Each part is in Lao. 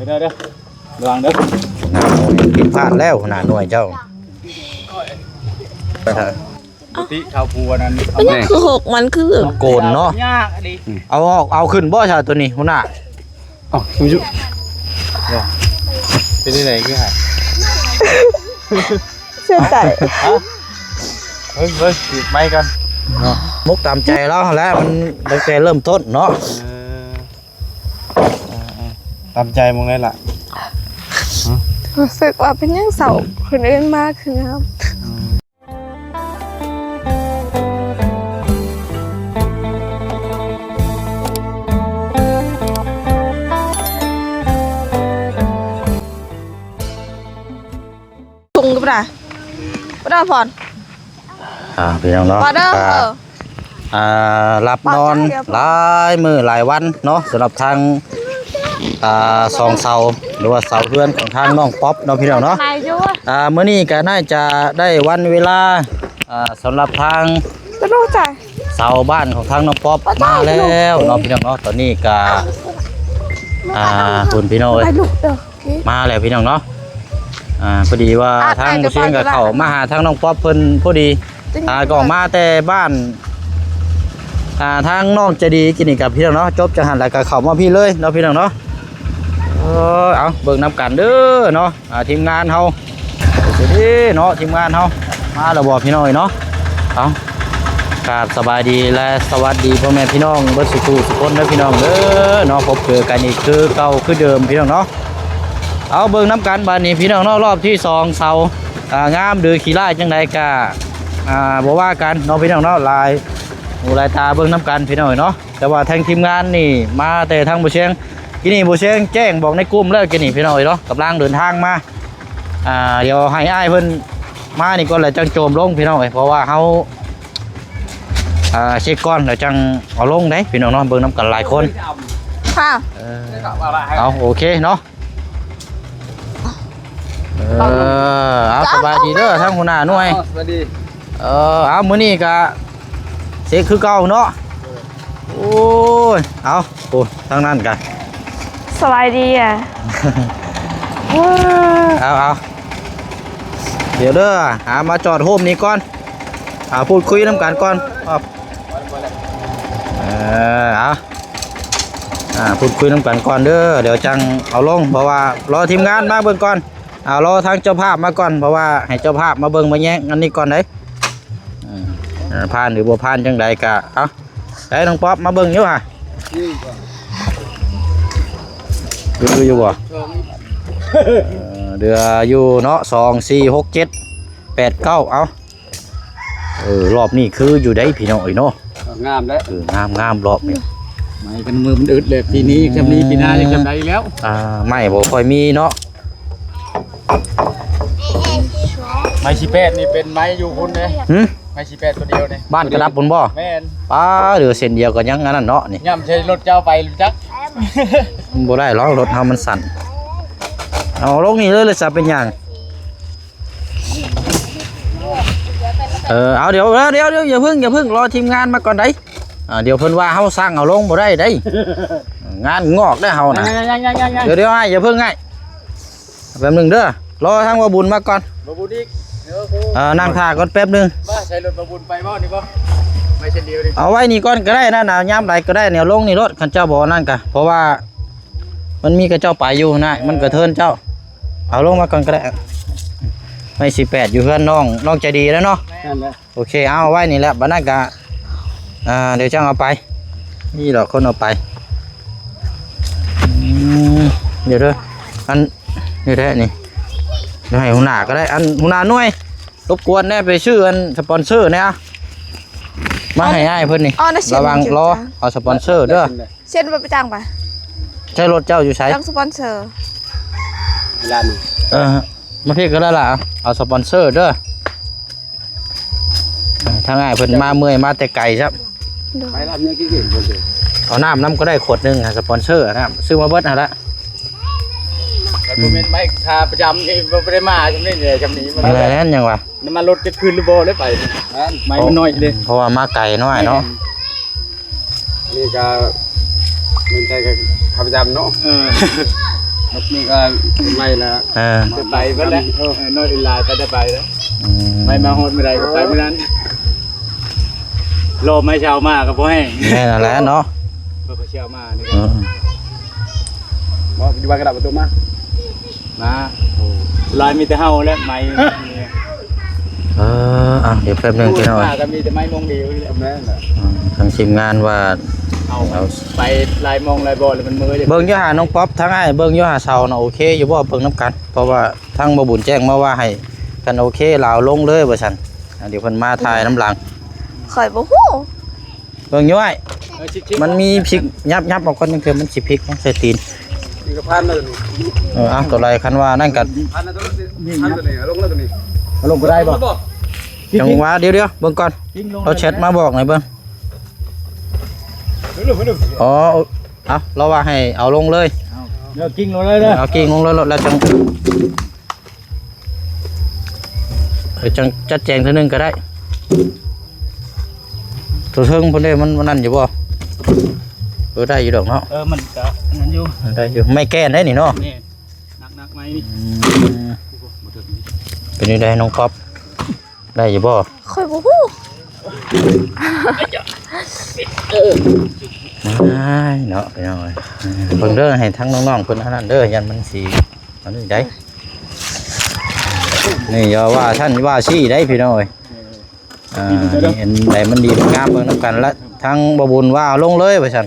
เด้อ เด้อ ระวังเด้อ หัวหน้าหน่วยผิดพลาดแล้ว หัวหน้าหน่วยเจ้า ปกติเขาผู้อันนั้น มันยังคือหก มันคือโกนเนาะ ยากอะดิ เอาออก เอาขึ้นบ่ซะตัวนี้ หัวหน้า เอ้า อยู่ เป็นจั่งใด๋คือหา เสียใจ ฮะ เฮ้ย เฮ้ย ปิดไมค์ก่อน เนาะ มุกตามใจลาวหั้นแหละ มันตั้งแต่เริ่มต้นเนาะ เออ เออ เออ ตามใจหม่องใด๋ล่ะ ฮะ รู้สึกว่าเป็นหยังเศร้า คนอื่นมาคืองาม อืม ถุงกับดา บ่ได้พร อ่า พี่น้องเนาะ พอเด้อ ก็ เออ อ่า หลับนอน พอจ้ะ เดี๋ยว หลายมื้อหลายวันเนาะ สำหรับทาง อ่า สองเสา หรือว่าเสาเฮือนของทางน้องป๊อปเนาะ พี่น้องเนาะ นายอยู่ อ่า มื้อนี้ก็น่าจะได้วันเวลา อ่า สำหรับทาง จะรู้จัก เสาบ้านของทางน้องป๊อป มาแล้วเนาะ พี่น้องเนาะ ตอนนี้ก็ อ่า คุณพี่น้องเอ้ย ไปลูกเด้อ โอเค มาแล้วพี่น้องเนาะ อ่า พอดีว่า อ่ะ ทางบ่เชียงก็เข้ามาหาทางน้องป๊อปเพิ่นพอดี จริง อ่า ก็มาแต่บ้าน อ่า ทางน้องใจะดีกินนี่กับพี่น้องเนาะ จบจากหั่นแล้วก็เข้ามาพี้เลยเนาะ พี่น้องเนาะ เออ เอาเบิ่งนำกันเด้อเนาะ อ่า ทีมงานเฮา เด้เนาะ ทีมงานเฮามาแล้วบ่พี่น้องเนาะ เอา ครับ สบายดีและสวัสดีพ่อแม่พี่น้องเบิดสุขุสุคนเด้อพี่น้องเด้อเนาะ พบเจอกันอีกคือเก่าคือเดิมพี่น้องเนาะ เอาเบิ่งนำกันบัดนี้พี่น้องเนาะ รอบที่สอง เสา อ่า งามหรือขี้ร้ายจั่งใด๋ก็ อ่า บ่ว่ากันเนาะพี่น้องเนาะ หลายหูหลายตาเบิ่งนำกันพี่น้องเนาะ แต่ว่าทางทีมงานนี่มาแต่ทางบ่เชียง กินนี่บ่เชียงแจ้งบอกในกลุ่มแล้วกินนี่พี่น้องเนาะ กำลังเดินทางมา อ่า เดี๋ยวให้อ้ายเพิ่นมานี่ก่อนแล้วจั่งโจมลงพี่น้องเอ้ย เพราะว่าเฮา อ่า เช็คก่อนแล้วจั่งเอาลงเด้พี่น้องเนาะ เบิ่งนำกันหลายคน ค่ะ เออ เอา โอเคเนาะ เออ เอา สบายดีเด้อ ทางหัวหน้าหน่วย สวัสดี เออ เอา มื้อนี้ก็เช็คคือเก่าเนาะ โอ้ย เอา โอ้ ทางนั้นกะ สบายดีอะ เอา เอา เดี๋ยวเด้อ หามาจอดโฮมนี้ก่อน อ่า พูดคุยนำกันก่อน ครับ เออ เอา อ่า พูดคุยนำกันก่อนเด้อ เดี๋ยวจั่งเอาลง เพราะว่ารอทีมงานมาเบิ่งก่อน เอา รอทางเจ้าภาพมาก่อน เพราะว่าให้เจ้าภาพมาเบิ่งมาแยงอันนี้ก่อนเด้ เออ ผ่านหรือบ่ผ่านจั่งใด๋กะ เอา ได้น้องป๊อปมาเบิ่งอยู่หะ คืออยู่บ่ เออ เหลืออยู่เนาะ สอง สี่ หก เจ็ด แปด เก้า เอา เออ รอบนี้คืออยู่ได้พี่น้องเอ้ยเนาะ งามแล้ว เออ งามๆ รอบนี้ ไม้กันมือมันอึดเลย ปีนี้จำนี้ ปีหน้ายังจำได้อีกแล้ว อ่า ไม้บ่ค่อยมีเนาะ ไม้สิบแปดนี่เป็นไม้อยู่พุ้นเด้ หึ ไม้สิบแปดตัวเดียวนี่ บ้านกระดับพุ้นบ่ แม่น ป๊า เหลือเส้นเดียวก็ยังอันนั้นเนาะนี่ ย่ำใช้รถเจ้าไปรู้จัก บ่ได้หรอก รถเฮามันสั้น เอาลงนี่เลยเลยซะ เป็นหยัง เออ เอา เดี๋ยว เดี๋ยว เดี๋ยว อย่าเพิ่ง อย่าเพิ่ง รอทีมงานมาก่อนได๋ อ่า เดี๋ยวเพิ่นว่าเฮาสั่งเอาลงบ่ได้ได๋ งานงอกเด้อเฮานะ ยังๆๆๆๆ เดี๋ยว เดี๋ยว อ้าย อย่าเพิ่ง อ้าย แป๊บหนึ่งเด้อ รอทางบ่าวบุญมาก่อน บ่าวบุญอีก เออ โอ้ เอ่อ นั่งท่าก่อนแป๊บหนึ่ง มาใช้รถบ่าวบุญไปบ่นี่บ่ ไปเส้นเดียวนี่ เอาไว้นี่ก่อนก็ได้นะ นะ ยามใดก็ได้ แนวลงนี่รถ คันเจ้าบ่นั่นกะ เพราะว่ามันมีกะเจ้าไปอยู่นะ มันกะเทินเจ้า เอาลงมาก่อนก็ได้ ไม้สิบแปดอยู่เฮือนน้อง น้องใจะดีแล้วเนาะ นั่นแหละ โอเค เอาไว้นี่แหละ บัดนั้นกะ อ่า เดี๋ยวจั่งเอาไป นี่ดอกคนเอาไป อืม เดี๋ยวเด้อ อัน นี่แหละนี่ เดี๋ยวให้หัวหน้าก็ได้ อันหัวหน้าหน่วย รบกวนแหน่ไปซื้ออันสปอนเซอร์แหน่ มาให้อ้ายเพิ่นนี่ อ๋อ น่าเสีย ระวัง เสีย รอ เอาสปอนเซอร์เด้อ เซ็นไปจ้างไป ใช้รถเจ้าอยู่ไส จ้างสปอนเซอร์ ร้าน เออ มาพี้ก็ได้ล่ะ เอาสปอนเซอร์เด้อ ทางอ้ายเพิ่นมาเมื่อยมาแต่ไกลซะ โดย ไปร้านนี้ขี้เกียจเพิ่นเด้อ เอาน้ำนำก็ได้ขวดหนึ่งอะ สปอนเซอร์น้ำ ซื้อมาเบิดหั่นละ มันบ่แม่นไม้ขาประจำนี่ บ่ได้มาจำนี่เลย จำนี้มัน อะไรนั่นยังวะ น้ำมันรถจะคืนหรือบ่ได้ไป ไม้มันน้อยเด้ เพราะว่ามาไกลน้อยเนาะ นี่ก็แม่นแต่ก็ขาประจำเนาะ เออ ນີ້ກໍໄປລະ ເອີ ໄປເບິດແລ້ວ ເອີ ນ້ອຍຫຼາຍກໍໄດ້ໄປແລ້ວ ອືມ ໄປມາຮອດມື້ໃດກໍໄປມື້ນັ້ນ ລໍໄມ້ເຊົ້າມາກໍບໍ່ແຫ້ງ ແມ່ນແລ້ວເນາະ ເຂົາກໍຊິເອົາມານີ້ ອືມ ບໍ່ ຢູ່ບ້ານກະດາດປະຕູມາ ມາ ໂອ້ ຫຼາຍມີແຕ່ເຮົາແຫຼະໄມ້ ເອີ ອ່ະ ດຽວແປັບໜຶ່ງພີ່ນ້ອງ ມາກໍມີແຕ່ໄມ້ມອງດຽວນີ້ແຫຼະ ແມ່ນແຫຼະ ອືມ ທາງທີມງານວ່າ ເອົາ ເອົາ ໄປຫຼາຍໝ່ອງຫຼາຍບ່ອນແລ້ວມັນເມື່ອຍເດ້ ເບິ່ງຢູ່ຫານ້ອງປັອບ ທາງອ້າຍເບິ່ງຢູ່ຫາເສົານະ ໂອເຄຢູ່ບໍ່ ເບິ່ງນຳກັນ ເພາະວ່າທາງບໍ່ບຸນແຈ້ງມາວ່າໃຫ້ ຄັນໂອເຄລາວລົງເລີຍວ່າຊັ້ນ ອ່າ ດຽວເພິ່ນມາຖ່າຍນຳຫຼັງ ຂ້ອຍບໍ່ຮູ້ ເບິ່ງຢູ່ອ້າຍ ເອີ ຊິ ຊິ ມັນມີພິກ ຫຍັບ ຫຍັບອອກກ່ອນ ຈັ່ງເທື່ອມັນຊິພິກ ຕ້ອງໃສ່ຕີນ ນີ້ກໍຜ່ານແລ້ວນີ້ ເອີ ເອົາ ຕົວໃດຄັນວ່ານັ້ນກໍ ຜ່ານແລ້ວຕົວນີ້ ຜ່ານຕົວນີ້ ເອົາລົງແລ້ວຕົວນີ້ ເອົາລົງບໍ່ໄດ້ບໍ່ ຈັ່ງຫວະ ດຽວໆ ເບິ່ງກ່ອນ ເອົາແຊັດມາບອກໃຫ້ເບິ່ງ ອໍ ເອົາ ລາວວ່າໃຫ້ເອົາລົງເລີຍ ເອົາ ດຽວກິ້ງລົງເລີຍເດີ ເອົາກິ້ງລົງເລີຍ ແລ້ວຈັ່ງ ເອີ ຈັ່ງຈັດແຈງເທື່ອໜຶ່ງກໍໄດ້ ຕົວເທິງພຸ້ນເດ້ ມັນ ມັນນັ້ນຢູ່ບໍ່ ເອີ ໄດ້ຢູ່ດອກເນາະ ເອີ ມັນກະນັ້ນຢູ່ ໄດ້ຢູ່ ໄມ້ແກ່ນໄດ໋ນີ້ເນາະ ແມ່ນ ໜັກໆ ໄມ້ນີ້ ອືມ ບໍ່ເຖິງ ເປັນຈັ່ງໃດນ້ອງປັອບ ໄດ້ຢູ່ບໍ່ ຂ້ອຍບໍ່ຮູ້ ເອີ ອ້າຍເນາະ ພີ່ນ້ອງເອີຍ ເບິ່ງເດີ ໃຫ້ທັງນ້ອງໆ ເພິ່ນອັນນັ້ນເດີ ຢ້ານມັນຊິ ອັນນີ້ໄດ໋ ນີ້ຢ່າວ່າຊັ້ນວ່າຊີ້ໄດ໋ພີ່ນ້ອງເອີຍ ເອີ ອັນໃດມັນດີມັນງາມເບິ່ງນຳກັນລະ ທາງບໍ່ບຸນວ່າເອົາລົງເລີຍວ່າຊັ້ນ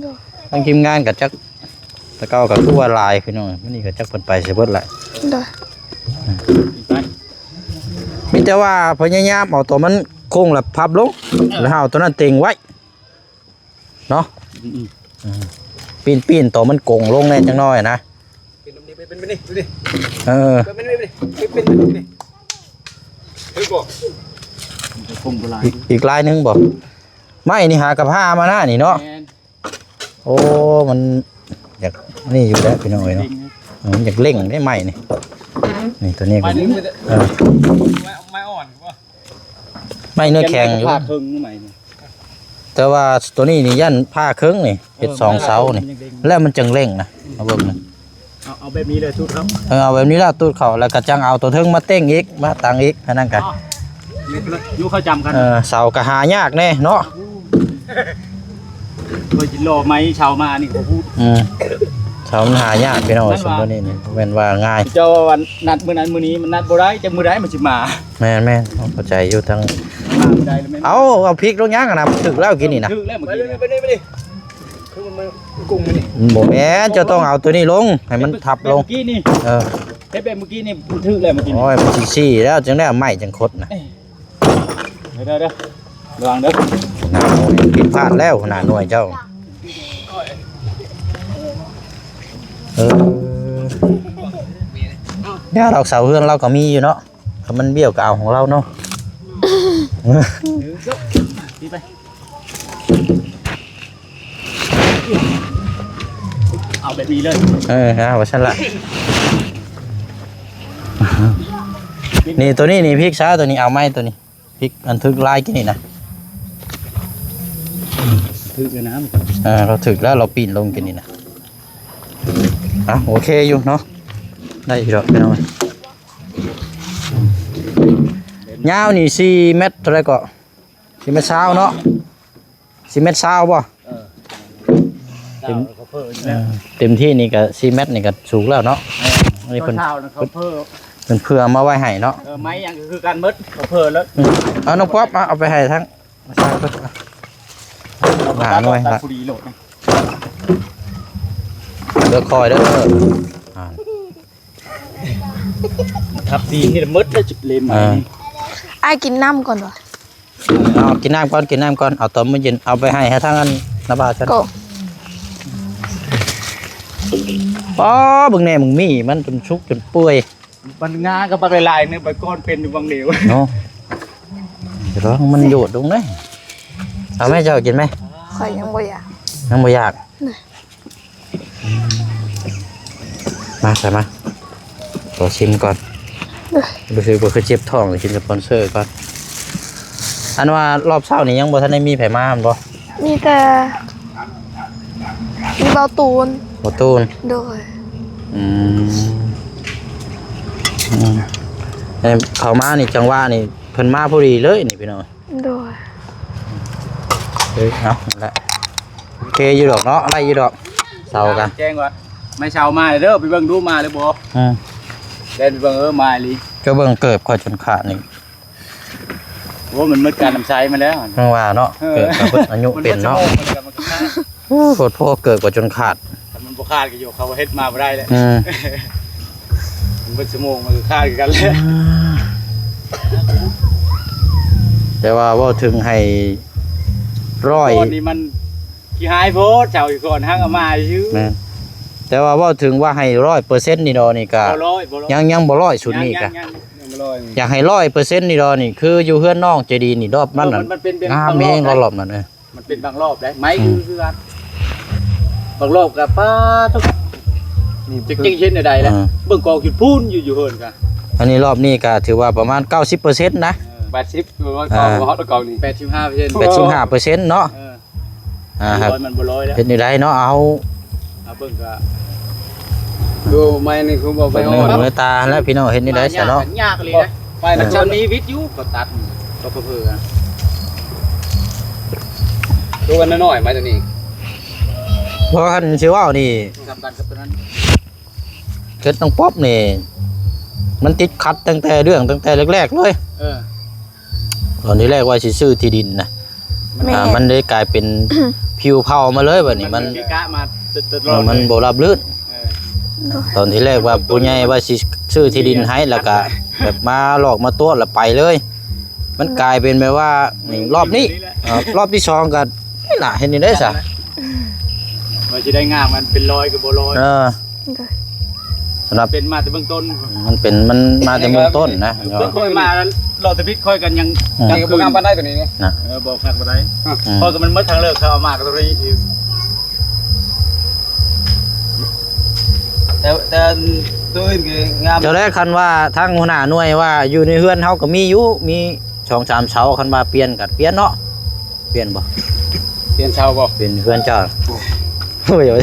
ໂດຍ ທາງທີມງານກໍຈັກ ແຕ່ເກົ່າກໍຄືວ່າຫຼາຍພີ່ນ້ອງ ມື້ນີ້ກໍຈັກເພິ່ນໄປໃສເບິດລະ ໂດຍ ມີແຕ່ວ່າພະຍາຍາມເອົາຕົວມັນໂຄ້ງແລ້ວພັບລົງ ແລ້ວເອົາຕົວນັ້ນເຕັງໄວ້ ເນາະ ອືມ ປີນໆ ໂຕມັນກົງລົງແດ່ຈັກໜ້ອຍນະ ເປັນແບບນີ້ ເປັນແບບນີ້ ເອີ ເປັນແບບນີ້ ເປັນແບບນີ້ ເຫັນບໍ່ ມັນຈະຄົງບໍ່ຫຼາຍ ອີກ ອີກລາຍໜຶ່ງບໍ່ ໄມ້ນີ້ຫາກະພາມານະນີ້ເນາະ ແມ່ນ ໂອ້ ມັນຢາກນີ້ຢູ່ແລ້ວພີ່ນ້ອງເອີຍເນາະ ເອີ ມັນຢາກເລັ່ງເດ້ໄມ້ນີ້ ນີ້ຕົວນີ້ກໍ ໄມ້ນີ້ມັນຈະ ເອີ ໄມ້ ໄມ້ອ່ອນບໍ່ ໄມ້ເນື້ອແຂງຢູ່ ພາເຄິ່ງໄມ້ນີ້ ແຕ່ວ່າຕົວນີ້ນີ້ຢ້ານພາເຄິ່ງນີ້ ເຮັດສອງເສົານີ້ ເອີ ແລ້ວມັນຈັ່ງເລັ່ງນະ ມາເບິ່ງນະ ເອົາ ເອົາແບບນີ້ເລີຍ ຕູດເຂົ້າ ເອີ ເອົາແບບນີ້ລະ ຕູດເຂົ້າ ແລ້ວກໍຈັ່ງເອົາຕົວເທິງມາເຕັ້ງອີກ ມາຕັ້ງອີກ ອັນນັ້ນກໍ ເອົາ ຢູ່ເຂົ້າຈຳກັນ ເອີ ເສົາກໍຫາຍາກແດ່ເນາະ ເພິ່ນຊິລໍໄມ້ເຊົ່າມານີ້ກໍບໍ່ຮູ້ ອືມ ເສົາມັນຫາຍາກພີ່ນ້ອງ ແມ່ນວ່າ ສົມມຸດນີ້ນີ້ ບໍ່ແມ່ນວ່າງ່າຍ ເຈົ້າວ່ານັດມື້ນັ້ນມື້ນີ້ ມັນນັດບໍ່ໄດ້ ຈັກມື້ໃດມັນຊິມາ ແມ່ນໆ ເຂົ້າໃຈຢູ່ທັງ ເອົາ ເອົາພິກລົງຍັງຫັ້ນນະ ຖືກແລ້ວກິນນີ້ນະ ຖືກແລ້ວມື້ກີ້ນີ້ ຄືມັນມາກຸ້ງນີ້ ບໍ່ແມ່ນ ເຈົ້າຕ້ອງເອົາຕົວນີ້ລົງ ໃຫ້ມັນທັບລົງ ເຮັດແບບມື້ກີ້ນີ້ ເອີ ເຮັດແບບມື້ກີ້ນີ້ ມັນຖືກແລ້ວມື້ກີ້ນີ້ ໂອ້ຍ ມັນຊິຊີ້ແລ້ວ ຈັ່ງໄດ້ເອົາໄມ້ຈັ່ງຄົດນະ ເດີໆ ລະວັງເດີ ໜ້າໜ່ວຍ ຜິດພາດແລ້ວ ໜ້າໜ່ວຍເຈົ້າ ເອີ ຢ່າດອກ ເສົາເຮືອນລາວກໍມີຢູ່ເນາະ ຄັນມັນບ້ຽວກໍເອົາຂອງລາວເນາະ ເອົາແບບນີ້ເລີຍ ເອີ ເອົາວ່າຊັ້ນລະ ນີ້ ຕົວນີ້ນີ້ ພິກຊາ ຕົວນີ້ ເອົາໄມ້ຕົວນີ້ ພິກອັນຖືກລາຍກິນນີ້ນະ ຖືກແລ້ວນະ ເອີ ລາວຖືກແລ້ວ ລາວປີນລົງກິນນີ້ນະ ອ່ະ ໂອເຄຢູ່ເນາະ ໄດ້ຢູ່ດອກພີ່ນ້ອງ ຍາວນີ້ສີ່ແມັດເທົ່າໃດເກາະ ສີ່ແມັດຊາວເນາະ ສີ່ແມັດຊາວບໍ່ ເອີ ເຕັມ ເອີ ເຕັມທີ່ນີ້ກໍສີ່ແມັດນີ້ກໍສູງແລ້ວເນາະ ເອີ ອັນນີ້ເພິ່ນ ເພິ່ນເພື່ອມາໄວ້ໃຫ້ເນາະ ເອີ ໄມ້ຫຍັງກໍຄືກັນໝົດ ເພິ່ນເພີເລີຍ ເອົານ້ອງປັອບ ເອົາໄປໃຫ້ທາງ ມາສ້າງເພິ່ນ ຫາໜ່ວຍລະ ເດີ ຄອຍເດີ ອ່າ ທັບດີນນີ້ໝົດແລ້ວ ເຫຼັ້ມ ເອີ ນີ້ ອ້າຍກິນນ້ຳກ່ອນວະ ເອົາກິນນ້ຳກ່ອນ ກິນນ້ຳກ່ອນ ເອົາຕອນມື້ເຢັນ ເອົາໄປໃຫ້ ໃຫ້ທາງອັນນາບ່າວຊັ້ນ ໂກ ອໍ ເບິ່ງແດ່ ໝາກໝີ່ມັນຈົນສຸກຈົນເປື່ອຍ ມັນງາກັບບັກຫຼາຍໆ ໜຶ່ງໃບກ່ອນເປັນຢູ່ວັງດຽວເນາະ ລອງມັນໂຍດລົງເດ້ ເອົາແມ່ ເຈົ້າກິນແມ່ ຂ້ອຍຍັງບໍ່ຢາກ ຍັງບໍ່ຢາກ ນະ ມາ ໃສ່ມາ ຂໍຊິມກ່ອນ ເອີ ຮູ້ສຶກວ່າຄືເຈັບທ້ອງ ຊິກິນສະປອນເຊີກ່ອນ ອັນວ່າລອບເຊົ້ານີ້ຍັງບໍ່ທັນໄດ້ມີໃຜມາແມ່ນບໍ່? ມີແຕ່ ມີເບົາຕູນ ເບົາຕູນ ໂດຍ ອືມ ອືມ ເຂົ້າມານີ້ ຈັງຫວະນີ້ເພິ່ນມາພໍດີເລີຍນີ້ພີ່ນ້ອງ. ໂດຍ ເອີ ເອົາ ນັ້ນແຫຼະ ໂອເຄຢູ່ດອກເນາະ ໄດ້ຢູ່ດອກ ເຊົາກະ ແຈ້ງວ່າ ໄມ້ເຊົາມາເດີ ໄປເບິ່ງດູມາຫຼືບໍ່. ອືມ ແລ່ນໄປເບິ່ງ ເອີ ມາອີ່ຫຼີ. ເຈົ້າເບິ່ງເກີບຂ້ອຍຈົນຂາດນີ້. ໂອ້ ມັນໝົດການນຳໃຊ້ມາແລ້ວ ຈັ່ງວ່າເນາະ. ເອີ ເກີບກະເບິດອາຍຸເປັນເນາະ. ໂອ້ ໂພດໂພ ເກີບກະຈົນຂາດ. ຄັນມັນບໍ່ຂາດກະຢູ່ ເຂົາເຮັດມາບໍ່ໄດ້ແຫຼະ. ອືມ ມັນເບິດຊົ່ວໂມງມັນກະຂາດຄືກັນແຫຼະ. ແຕ່ວ່າເວົ້າເຖິງໃຫ້ຮ້ອຍ ກ່ອນນີ້ມັນຂີ້ຮ້າຍໂພດ ເຊົາຢູ່ກ່ອນ ຫາກເອົາມາຊື່. ແມ່ນ ແຕ່ວ່າເວົ້າເຖິງວ່າໃຫ້ຮ້ອຍເປີເຊັນນີ້ດອກນີ້ກະ ບໍ່ຮ້ອຍ ບໍ່ຮ້ອຍ ຍັງ ຍັງບໍ່ຮ້ອຍ ຊຸດນີ້ກະ ຍັງ ຍັງ ຍັງບໍ່ຮ້ອຍ. ຢາກໃຫ້ຮ້ອຍເປີເຊັນນີ້ດອກນີ້ ຄືຢູ່ເຮືອນນ້ອງເຈດີນີ້ ລອບນັ້ນ ເອີ ມັນ ມັນເປັນ ເປັນ ງາມແຮງ ບາງລອບ ລອບນັ້ນ. ເອີ ມັນເປັນບາງລອບໄດ໋ ໄມ້ ອືມ ຄືກັນ ບາງລອບກະປາດ ນີ້ ຈັກ ຈັກເຮັດແນວໃດແຫຼະ. ເອີ ເບິ່ງກອງຈຸດພຸ້ນຢູ່ ຢູ່ເຮືອນກະ. ອັນນີ້ລອບນີ້ກະຖືວ່າປະມານເກົ້າສິບເປີເຊັນນະ. ເອີ ແປດສິບ ເອີ ເອີ ເຮົາເອົາເກົ່ານີ້ ແປດສິບຫ້າເປີເຊັນ ແປດສິບຫ້າເປີເຊັນເນາະ. ເອີ ອ່າ ມັນບໍ່ລອຍແລ້ວ ເຮັດແນວໃດເນາະ. ເອົາ ເອົາເບິ່ງກະ ຄືໄມ້ນີ້ຄືບໍ່ໄປຮອດ ເບິ່ງເນື້ອຕາແລ້ວພີ່ນ້ອງ ເຮັດແນວໃດຊະເນາະ. ຍາກອີ່ຫຼີນະ ໄປນະ ເອີ ຊ່ວງນີ້ວິດຢູ່ ກໍຕັດ ກໍເຜີໆ ຄືວ່ານ້ອຍໆ ໄມ້ຕົວນີ້. ບໍ່ ຄັນຊິເວົ້ານີ້ ສຳຄັນກັບຕົວນັ້ນ ເຂດນ້ອງປອບນີ້ ມັນຕິດຂັດຕັ້ງແຕ່ເລື່ອງ ຕັ້ງແຕ່ແລກໆ ເລີຍ. ເອີ ຕອນທີແລກວ່າຊິຊື້ທີ່ດິນນະ ແມ່ນ ອ່າ ມັນໄດ້ກາຍເປັນຜິວເຜົາມາເລີຍ ບັດນີ້ມັນ ມັນບໍ່ລາບລື່ນ. ເອີ ຕອນທີແລກວ່າຜູ້ໃຫຍ່ວ່າຊິຊື້ທີ່ດິນໃຫ້ ແລ້ວກະແບບມາຫຼອກມາຕົວະແລ້ວໄປເລີຍ. ມັນກາຍເປັນແບບວ່າ ນີ້ ລອບນີ້ ເອີ ລອບທີສອງກະນີ້ລະ ເຮັດແນວໃດຊະ ວ່າຊິໄດ້ງາມ ມັນເປັນລອຍກະບໍ່ລອຍ. ເອີ ສຳລັບ ເປັນມາແຕ່ເບື້ອງຕົ້ນ ມັນເປັນ ມັນມາແຕ່ເບື້ອງຕົ້ນນະ. ເພິ່ນຂ້ອຍມາລອດຕະບິດ ຂ້ອຍກະຍັງ ອືມ ຍັງຄືບໍ່ງາມປານໃດຕົວນີ້ນະ. ເອີ ບໍ່ຄັກປານໃດ ອືມ ເພາະກະມັນໝົດທາງເລືອກ ເຂົາເອົາມາກະຕົວນີ້ ແຕ່ ແຕ່ຕົວອື່ນກະງາມ. ເຈົ້າແລະ ຄັນວ່າທາງຫົວໜ້າໜ່ວຍວ່າຢູ່ໃນເຮືອນເຮົາກະມີຢູ່ ມີສອງສາມເສົາ ຄັນວ່າປ່ຽນກະປ່ຽນເນາະ. ປ່ຽນບໍ່? ປ່ຽນເສົາບໍ່? ປ່ຽນເຮືອນເຈົ້າ. ໂອ້ຍ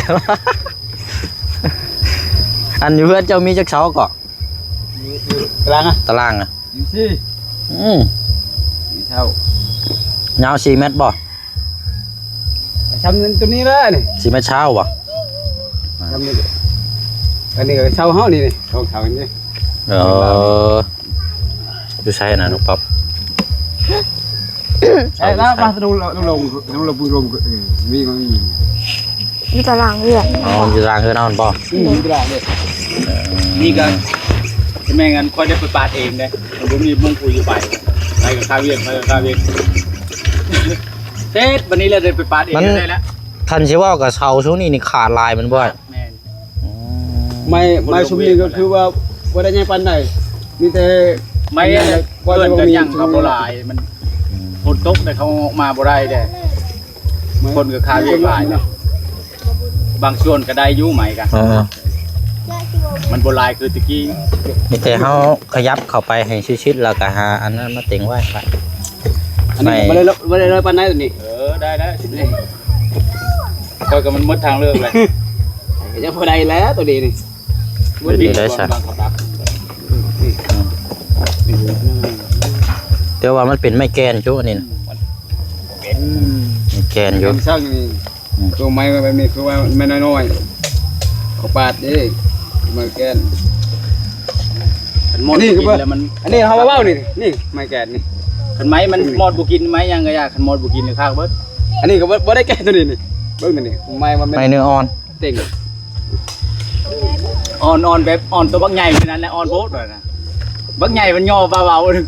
ອັນຢູ່ເຮືອນເຈົ້າມີຈັກເສົາເກາະ? ຢູ່ ຢູ່ຕາລາງອະ ຕາລາງອະ ຢູ່ສີ່ ອືມ ສີ່ເສົາ. ຍາວສີ່ແມັດບໍ່? ຊ່ຳຕົວນີ້ແຫຼະນີ້ ສີ່ແມັດຊາວບໍ່? ຊ່ຳນີ້ ອັນນີ້ກະເສົາເຮົານີ້ ນີ້ ສອງເສົານີ້. ເອີ ຢູ່ໃສນະນ້ອງປັອບ? ໃຊ່ລະ ມາລົງ ລົງ ລົງ ລົງ ເອີ ມີ ມີ ຢູ່ຕາລາງເຮືອນ. ອໍ ຢູ່ຕາລາງເຮືອນເຮົາຫັ້ນບໍ່? ອືມ ຢູ່ຕາລາງເດີ. ເອີ ນີ້ກະແມ່ນ ອັນຂ້ອຍໄດ້ໄປປາດເອງເດ້ ບໍ່ມີໝູ່ຜູ້ຢູ່ໄປ ໄປກະຄາວຽກ ໄປກະຄາວຽກ ເສັດບັດນີ້ແລ້ວໄດ້ໄປປາດເອງ ມັນໄດ້ລະ. ຄັນຊິເວົ້າກະເສົາຊຸມນີ້ນີ້ຂາດຫຼາຍແມ່ນບໍ່? ແມ່ນ ອືມ ໄມ້ ໄມ້ຊຸມນີ້ກະຄືວ່າບໍ່ໄດ້ໃຫຍ່ປານໃດ ມີແຕ່ໄມ້ ອັນນັ້ນແຫຼະ ເພື່ອນກະຍັງເຂົາບໍ່ຫຼາຍ ມັນ ອືມ ຝົນຕົກແລ້ວເຂົາອອກມາບໍ່ໄດ້ເດ້. ຄົນກະຄາວຽກຫຼາຍເນາະ ບາງສ່ວນກະໄດ້ຢູ່ໄມ້ກະ ເອີ ມັນບໍ່ຫຼາຍຄືແຕ່ກີ້. ມີແຕ່ເຮົາຂະຫຍັບເຂົ້າໄປໃຫ້ຊິດໆ ແລ້ວກະຫາອັນນັ້ນມາເຕັງໄວ້. ອັນນີ້ກະບໍ່ໄດ້ ບໍ່ໄດ້ຫຼາຍປານໃດຕົວນີ້. ເອີ ໄດ້ ໄດ້ ຂ້ອຍກະມັນໝົດທາງເລືອກແລ້ວ ກະຍັງພໍໄດ້ແລ້ວຕົວນີ້ນີ້. ເປັນໄດ້ຊະ ແຕ່ວ່າມັນເປັນໄມ້ແກ່ນຢູ່ອັນນີ້ນະ. ອືມ ໄມ້ແກ່ນຢູ່ ເປັນຊ່າງນີ້. ອືມ ຕົວໄມ້ແບບນີ້ຄືວ່າໄມ້ນ້ອຍໆ ເຂົາປາດເດ້ ໄມ້ແກ່ນ. ອັນນີ້ຄືວ່າ ອັນນີ້ເຮົາມາເວົ້ານີ້ ນີ້ໄມ້ແກ່ນນີ້ ຄັນໄມ້ມັນ ອືມ ມອດບໍ່ກິນ ໄມ້ຫຍັງກະຢ່າ ຄັນມອດບໍ່ກິນນີ້ຄັກເບິດ. ອັນນີ້ກະບໍ່ ບໍ່ໄດ້ແກ່ນຕົວນີ້ນີ້ ເບິ່ງຕົວນີ້ ໄມ້ມັນແມ່ນ ໄມ້ເນື້ອອ່ອນ ເຕັງ ອ່ອນ ອ່ອນແບບອ່ອນໂຕບັກໃຫຍ່ແບບນັ້ນແຫຼະ ອ່ອນໂພດວ່ານະ ບັກໃຫຍ່ມັນຍໍເບົາໆ. ອືມ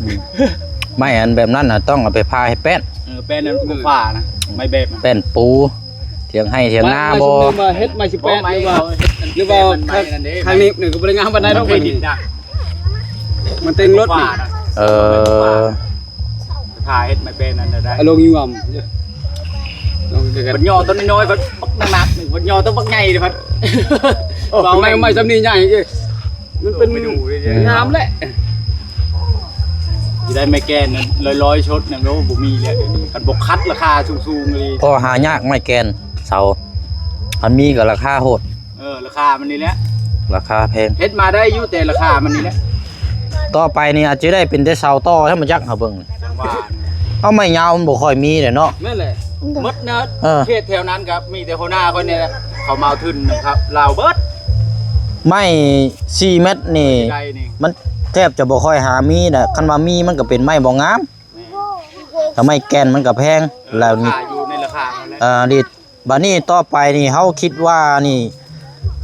ໄມ້ອັນແບບນັ້ນນະ ຕ້ອງເອົາໄປຜ່າເຮັດແປ້ນ. ເອີ ແປ້ນນັ້ນ ອືມ ຜ່ານະ ໄມ້ແບບນະ ແປ້ນປູ ຖຽງໄຮ່ຖຽງນາບໍ່? ມາເຮັດໄມ້ສິບແປດ ບໍ່ ໄມ້ ຫຼືວ່າ ຫຼືວ່າ ໄມ້ນັ້ນເດ້ ທາງນີ້ນີ້ກະບໍ່ໄດ້ງາມປານໃດດອກ ມັນເຕັງລົດນີ້. ເອີ ຖ້າເຮັດໄມ້ແປ້ນນັ້ນໄດ້ ອາລົງຍວມ ເພິ່ນຍໍຕົ້ນນ້ອຍໆ ເພິ່ນບັກໜັກໆ ເພິ່ນຍໍຕົ້ນບັກໃຫຍ່ເດ້ ເພິ່ນ ໂອ້ ເອົາໄມ້ ໄມ້ຊ່ຳນີ້ໃຫຍ່ ມັນເປັນ ເອີ ໄປດູເດ້ ງາມແຫຼະ. ຊິໄດ້ໄມ້ແກ່ນນັ້ນ ຮ້ອຍໆ ຊົດນັ້ນ ໂອ້ ບໍ່ມີແລ້ວດຽວນີ້ ຄັນບໍ່ຄັດລາຄາສູງໆ ອີ່ຫຼີ ພໍຫາຍາກໄມ້ແກ່ນເສົາ ຄັນມີກະລາຄາໂຫດ. ເອີ ລາຄາມັນນີ້ແຫຼະ ລາຄາແພງ ເຮັດມາໄດ້ຢູ່ ແຕ່ລາຄາມັນນີ້ແຫຼະ. ຕໍ່ໄປນີ້ອາດຈະໄດ້ເປັນແຕ່ເສົາຕໍ່ແທ້ ມາຈັກເຮົາເບິ່ງ. ເອົາໄມ້ຍາວມັນບໍ່ຄ່ອຍມີເດ້ເນາະ. ແມ່ນແຫຼະ ໝົດນະ ເອີ ເຂດແຖວນັ້ນກໍມີແຕ່ຫົວໜ້າຂ້ອຍນີ້ແຫຼະ ເຂົາມາເອົາທຶນນຳລາວເບິດ. ໄມ້ສີ່ແມັດນີ້ ໄດ້ນີ້ ມັນແທບຈະບໍ່ຄ່ອຍຫາມີແຫຼະ ຄັນວ່າມີມັນກໍເປັນໄມ້ບໍ່ງາມ. ແມ່ນ ແລ້ວໄມ້ແກ່ນມັນກໍແພງ ແລ້ວນີ້ ຂາຍຢູ່ໃນລາຄານັ້ນແຫຼະ. ເອີ ນີ້ ບາດນີ້ຕໍ່ໄປນີ້ ເຮົາຄິດວ່ານີ້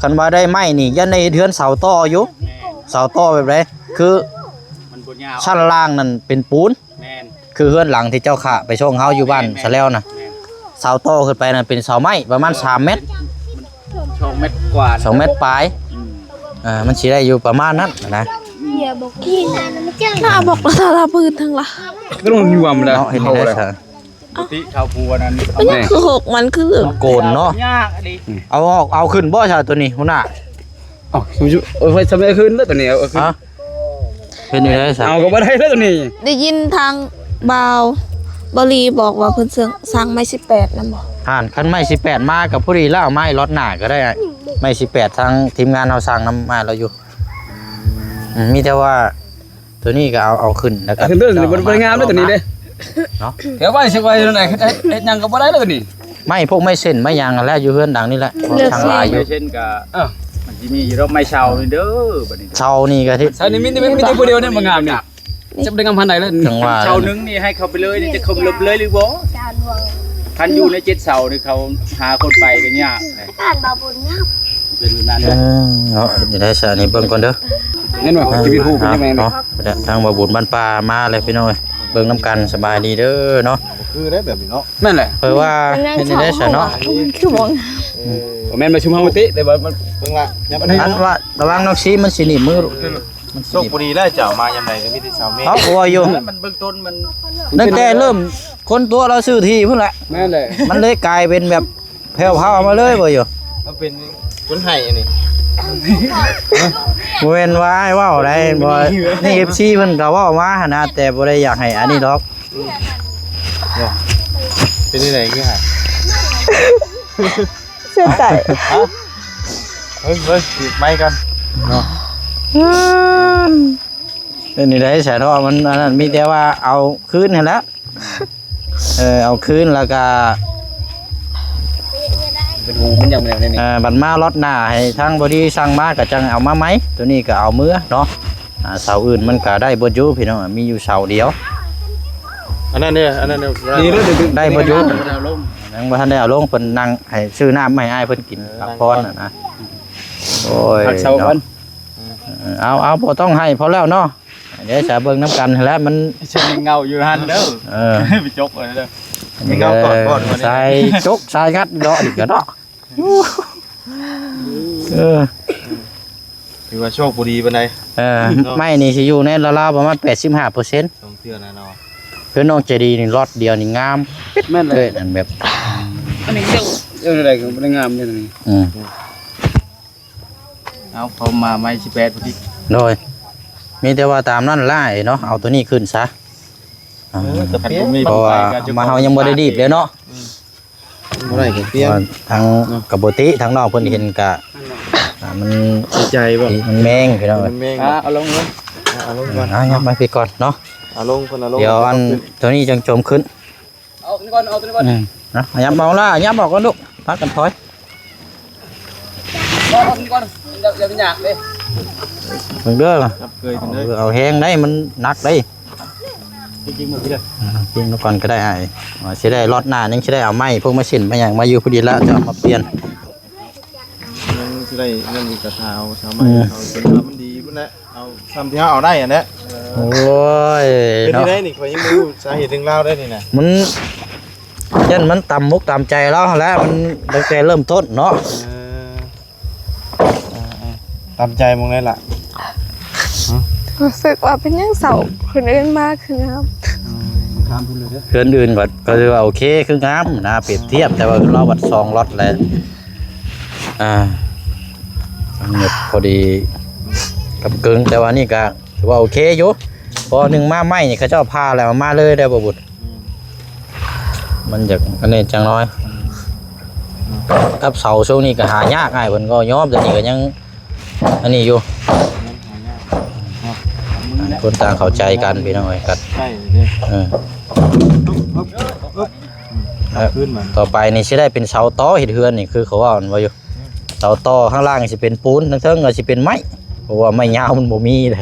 ຄັນວ່າໄດ້ໄມ້ນີ້ ຢ້ານໄດ້ເຮັດເຮືອນເສົາຕໍ່ຢູ່. ແມ່ນ ເສົາຕໍ່ແບບໃດ? ຄື ມັນບໍ່ຍາວ ຊັ້ນລ່າງນັ້ນເປັນປູນ. ແມ່ນ ຄືເຮືອນຫຼັງທີ່ເຈົ້າຂ້າໄປສົ່ງເຮົາຢູ່ບ້ານ ແມ່ນ ຊະແລ້ວນະ. ແມ່ນ ເສົາຕໍ່ຂຶ້ນໄປນັ້ນເປັນເສົາໄມ້ປະມານສາມແມັດ ສອງແມັດກວ່າ ສອງແມັດປາຍ. ອືມ ເອີ ມັນຊິໄດ້ຢູ່ປະມານນັ້ນນະ. ໜ້າບອກລະ ລະປືນທັງລະ ກໍຕ້ອງຍວມແລ້ວ ເນາະ ເຮັດໄດ້ຊະ. ປົກກະຕິເຂົາຜູ້ອັນນັ້ນ ມັນຍັງຄືຫົກ ມັນຄືໂກນເນາະ. ຍາກອີ່ຫຼີ ເອົາອອກ ເອົາຂຶ້ນບໍ່ຊະໂຕນີ້ ຫົວໜ້າ? ເອົາ ເອົາໄວ້ຊະ ໄປຄືນເດີໂຕນີ້ ເອົາ ເອົາຄືນ. ຮະ? ເຮັດແນວໃດຊະ? ເອົາກໍບໍ່ໄດ້ເດີໂຕນີ້. ໄດ້ຍິນທາງບ່າວບໍລີບອກວ່າເພິ່ນສັ່ງ ສັ່ງໄມ້ສິບແປດນຳບໍ່? ຫັ້ນ ຄັນໄມ້ສິບແປດມາກໍພໍດີແລ້ວ ເອົາໄມ້ລັອດໜ້າກໍໄດ້. ໄມ້ສິບແປດ ທາງທີມງານເຮົາສັ່ງນຳອ້າຍລາວຢູ່. ອືມ ມີແຕ່ວ່າ ໂຕນີ້ກໍເອົາ ເອົາຂຶ້ນແລ້ວກໍ ເອົາຂຶ້ນເດີ ບໍ່ ບໍ່ງາມເດີໂຕນີ້ເດ້ເນາະ. ແຖວໄວ້ຊິໄວ້ນັ້ນແຫຼະ ເຮັດ ເຮັດຫຍັງກໍບໍ່ໄດ້ເລີຍໂຕນີ້. ໄມ້ພວກໄມ້ເສັ້ນໄມ້ຫຍັງຫັ້ນແຫຼະ ຢູ່ເຮືອນຫຼັງນີ້ແຫຼະ ທັງຫຼາຍຢູ່. ເສັ້ນກໍ ເອີ ມັນຊິມີຢູ່ດອກໄມ້ເຊົານີ້ເດີ. ບັດນີ້ເຊົານີ້ກໍທີ່ ເຊົານີ້ມີ ມີ ມີແຕ່ຜູ້ດຽວນີ້ບໍ່ງາມນີ້ ຈະໄດ້ງາມປານໃດເລີຍ. ຈັ່ງວ່າເຊົາໜຶ່ງນີ້ໃຫ້ເຂົາໄປເລີຍນີ້ ຈະເຂົາລົບເລີຍຫຼືບໍ່? ຄັນຢູ່ໃນເຈັດເສົານີ້ ເຂົາຫາຄົນໄປກໍຍາກ. ເປັນແບບນັ້ນເດີ. ເອີ ເນາະ ເຮັດໄດ້ຊະ ນີ້ເບິ່ງກ່ອນເດີ. ແມ່ນບໍ່? ຊີວິດຮູ້ເປັນຈັ່ງໃດນີ້? ທາງບ່າວບຸນບ້ານປ່າມາແລ້ວພີ່ນ້ອງເອີຍ ເບິ່ງນຳກັນ. ສະບາຍດີເດີເນາະ. ຄືໄດ້ແບບນີ້ເນາະ. ແມ່ນແຫຼະ ເພາະວ່າເຮັດໄດ້ຊະເນາະ. ຄືບໍ່ ບໍ່ແມ່ນມາຊຸມເຮົາຕິ ແຕ່ວ່າມັນເບິ່ງວ່າ ອັນວ່າລະວັງນ້ອງຊີ ມັນຊິໜີບມືລູກ. ມັນໂຊກບໍ່ດີແລ້ວ ເຈົ້າມາຍາມໃດກໍມີແຕ່ສາວແມ່. ເຮົາກໍວ່າຢູ່ ມັນເບື້ອງຕົ້ນມັນ ຕັ້ງແຕ່ເລີ່ມ ຄົນຕົວະລາວຊື້ທີ່ພຸ້ນແຫຼະ. ແມ່ນແຫຼະ ມັນເລີຍກາຍເປັນແບບ ແຜ່ວພາວມາເລີຍບໍ່ຢູ່. ເຮົາເປັນຄົນໃຫ້ອັນນີ້ ບໍ່ແມ່ນວ່າອ້າຍເວົ້າໄດ໋ ບໍ່ ນີ້ ເອັຟຊີ ເພິ່ນກໍເວົ້າມາຫັ້ນນະ ແຕ່ບໍ່ໄດ້ຢາກໃຫ້ອັນນີ້ດອກ. ເປັນຈັ່ງໃດຄືໃຫ້ ເສຍໃຈ. ຮະ? ເບິ່ງ ເບິ່ງ ປີກໄມ້ກ່ອນເນາະ. ເປັນຈັ່ງໃດຊະເນາະ ມັນອັນນັ້ນ ມີແຕ່ວ່າເອົາຄືນຫັ້ນແຫຼະ. ເອີ ເອົາຄືນແລ້ວກະ ເປັນຫູມັນຫຍັງແນວນີ້. ເອີ ບັດມາລັອດໜ້າໃຫ້ທາງບໍດີສັ່ງມາກໍຈັ່ງເອົາມາໃໝ່ ໂຕນີ້ກໍເອົາເມືອເນາະ. ອ່າ ເສົາອື່ນມັນກໍໄດ້ເບິດຢູ່ພີ່ນ້ອງ ມີຢູ່ເສົາດຽວ. ອັນນັ້ນເດ້ ອັນນັ້ນເດ້ ໄດ້ເບິດຢູ່ ຍັງບໍ່ທັນໄດ້ເອົາລົງ ເພິ່ນນັ່ງໃຫ້ຊື້ນ້ຳໃຫ້ອ້າຍເພິ່ນກິນ ເອີ ພັກຜ່ອນນະ. ໂອ້ຍ ພັກເຊົາກ່ອນ. ເອີ ເອົາ ເອົາ ບໍ່ຕ້ອງໃຫ້ ພໍແລ້ວເນາະ. ເດ້ ສາເບິ່ງນຳກັນຫັ້ນແຫຼະ ມັນຊິມີເງົາຢູ່ຫັ້ນເດີ. ເອີ ໄປຈົກເອົາເດີ ມີເງົາກ່ອນ ກ່ອນ ໃສ່ຈົກ ໃສ່ງັດເນາະ ອີກເນາະ. ເອີ ຖືວ່າໂຊກບໍ່ດີປານໃດ. ເອີ ເນາະ ໄມ້ນີ້ຊິຢູ່ໃນລາວໆປະມານແປດສິບຫ້າເປີເຊັນ. ສອງເທື່ອນະເນາະ ເພິ່ນນ້ອງໃຈດີນີ້ລັອດດຽວນີ້ງາມ. ແມ່ນເລີຍ ອັນແບບ ອັນນີ້ເຈົ້າ ເຈົ້າໃດກໍບໍ່ໄດ້ງາມເດ້ນີ້. ອືມ ເອົາເຂົ້າມາໄມ້ສິບແປດພໍດີ. ໂດຍ ມີແຕ່ວ່າຕາມນັ້ນຫຼາຍເນາະ ເອົາໂຕນີ້ຂຶ້ນຊະ. ເອີ ເອີ ເພາະວ່າມາເຮົາຍັງບໍ່ໄດ້ດີບເດ້ເນາະ. ອືມ ບໍ່ໄດ້ກໍປ່ຽນ ທາງກະບໍ່ຕິ ທາງນອກເພິ່ນເຫັນກະ ອ່າ ມັນໃຈບໍ່ ມັນແມງພີ່ນ້ອງ. ມັນແມງ ອ່າ ເອົາລົງ ເອົາລົງ ອ່າ ເອົາລົງກ່ອນ ອ່າ ຍັບມາພີ້ກ່ອນເນາະ. ເອົາລົງ ເອົາລົງ ດຽວອັນໂຕນີ້ຈັ່ງຈົມຂຶ້ນ. ເອົາຕົວນີ້ກ່ອນ ເອົາຕົວນີ້ກ່ອນ. ອືມ ນະ ຫຍັບອອກລະ ຫຍັບອອກກ່ອນລູກ ພາກັນຖອຍ. ເອົາຕົວນີ້ກ່ອນ ຢ່າ ຢ່າໄປຫຍັກເດ້ ເບິ່ງເດີ ເອົາແຮງໄດ໋ ມັນໜັກໄດ໋. ກິນກ່ອນກໍໄດ້ອ້າຍ ຊິໄດ້ລັອດໜ້າ ຍັງຊິໄດ້ເອົາໄມ້ ພວກໄມ້ເສັ້ນໄມ້ຫຍັງມາຢູ່ພໍດີລະ ຈະເອົາມາປ່ຽນ. ຍັງຊິໄດ້ນັ້ນອີກ ກະຖ້າເອົາສາວໃໝ່ ເອົາຈົນວ່າມັນດີພຸ້ນແຫຼະ. ເອົາສ່ຳທີ່ເຮົາເອົາໄດ້ຫັ້ນແຫຼະ. ໂອ້ຍ ເປັນຈັ່ງໃດນີ້ ເນາະ ຂ້ອຍຍັງບໍ່ຮູ້ສາເຫດເລື່ອງລາວໄດ໋ນີ້ນະ. ມັນ ຢ້ານມັນຕຳມຸກຕຳໃຈລາວຫັ້ນແຫຼະ ມັນຕັ້ງແຕ່ເລີ່ມຕົ້ນເນາະ. ເອີ ເອີ ເອີ ຕຳໃຈໝ່ອງໃດລະ? ຫຶ? ຮູ້ສຶກວ່າເປັນຫຍັງເສົາເຮືອນອື່ນມາຄືງາມ. ອືມ ເຮືອນອື່ນກໍ ກໍຖືວ່າໂອເຄ ຄືງາມນະ ປຽບທຽບ ແຕ່ວ່າລາວບັດສອງລັອດແຫຼະ. ອ່າ ມັນແບບພໍດີກັບເກິ່ງ ແຕ່ວ່ານີ້ກໍຖືວ່າໂອເຄຢູ່ ເພາະວ່າໜຶ່ງມາໃໝ່ນີ້ ເຂົາເຈົ້າຜ່າແລ້ວມາເລີຍໄດ້ບໍ່ບຸດ. ອືມ ມັນຢາກອັນນີ້ຈັກໜ້ອຍ. ອືມ ກັບເສົາຊ່ວງນີ້ກໍຫາຍາກ ອ້າຍເພິ່ນກໍຍອມ ແຕ່ນີ້ກໍຍັງ ອັນນີ້ຢູ່ ມັນຫາຍາກເນາະ ຕ່າງຄົນຕ່າງເຂົ້າໃຈກັນພີ່ນ້ອງເອີຍ ກັນ ໃຊ່ເດ້ ເອີ ອຶບ ອຶບ ອືມ ເອີ ຂຶ້ນມາ ຕໍ່ໄປນີ້ຊິໄດ້ເປັນເສົາຕໍເຮັດເຮືອນນີ້ ຄືເຂົາເວົ້ານັ້ນບໍ່ຢູ່ ເສົາຕໍຂ້າງລ່າງຊິເປັນປູນ ທາງເທິງກໍຊິເປັນໄມ້ ເພາະວ່າໄມ້ຍາວມັນບໍ່ມີເດ້